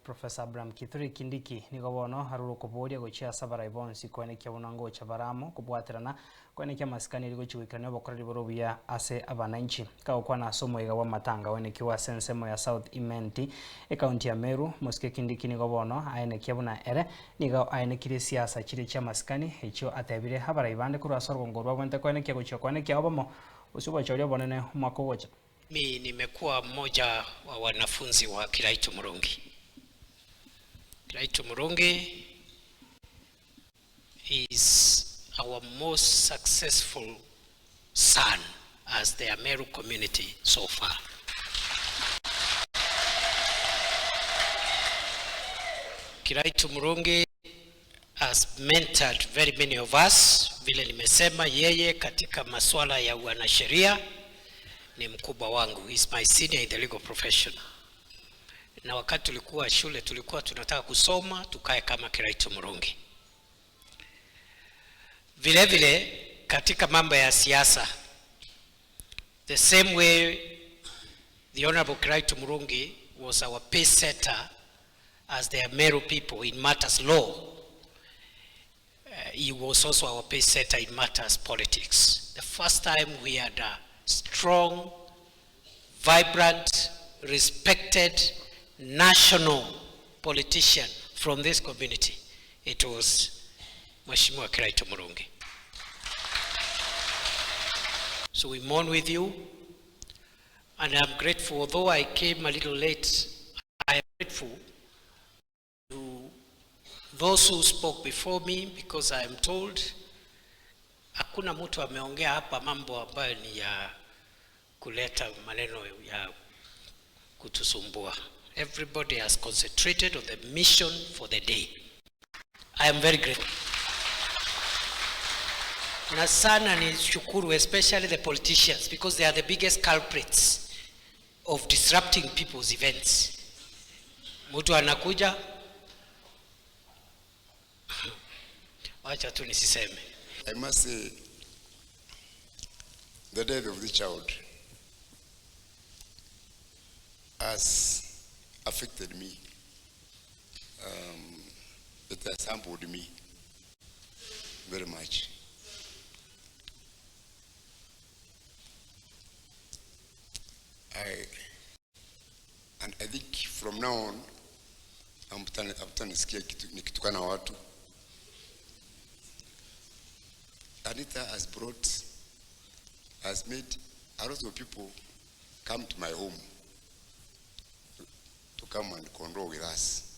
Professor Abraham Kithure Kindiki nigo bono arure okoboria gochia ase abarai bonsi koenekia buna ngocha bare amo kobwaterana koenekia amasikani erio gochia goikerania obokoreri bore obuya ase abananchi. Kagokwana ase omoyega bw'amatanga oenekiwa ase ensemo ya South Imenti, ekaunti ya Meru, Mosike Kindiki nigo bono aenekia buna ere nigo aenekirie esiasa chiria chi'amasikani echio atebire abarai bande korwa ase orogongo rwabwenerete koenekia gochia koenekia obomo gose obochori obonene omwaka ogocha. Mi nimekuwa mmoja wa wanafunzi wa Kiraitu Murungi. Kiraitu Murungi is our most successful son as the Ameru community so far. Kiraitu Murungi has mentored very many of us, vile nimesema yeye katika masuala ya uanasheria ni mkubwa wangu, he is my senior in the legal profession. Na wakati tulikuwa shule tulikuwa tunataka kusoma tukae kama Kiraitu Murungi. Vile vile katika mambo ya siasa, the same way the Honorable Kiraitu Murungi was our pace setter as the Ameru people in matters law, he was also our pace setter in matters politics. The first time we had a strong, vibrant, respected national politician from this community, it was Mheshimiwa Kiraitu Murungi. So we mourn with you, and I'm grateful, although I came a little late, I am grateful to those who spoke before me because I am told hakuna mtu ameongea hapa mambo ambayo ni ya kuleta maneno ya kutusumbua. Everybody has concentrated on the mission for the day. I am very grateful. Na sana ni shukuru especially the politicians because they are the biggest culprits of disrupting people's events. Mtu anakuja, wacha tu nisiseme. I must say, the death of the child has affected me. It has humbled me very much. And I think from now on, hamtanisikia nikitukana watu. Anita has made a lot of people come to my home to come and condole with us.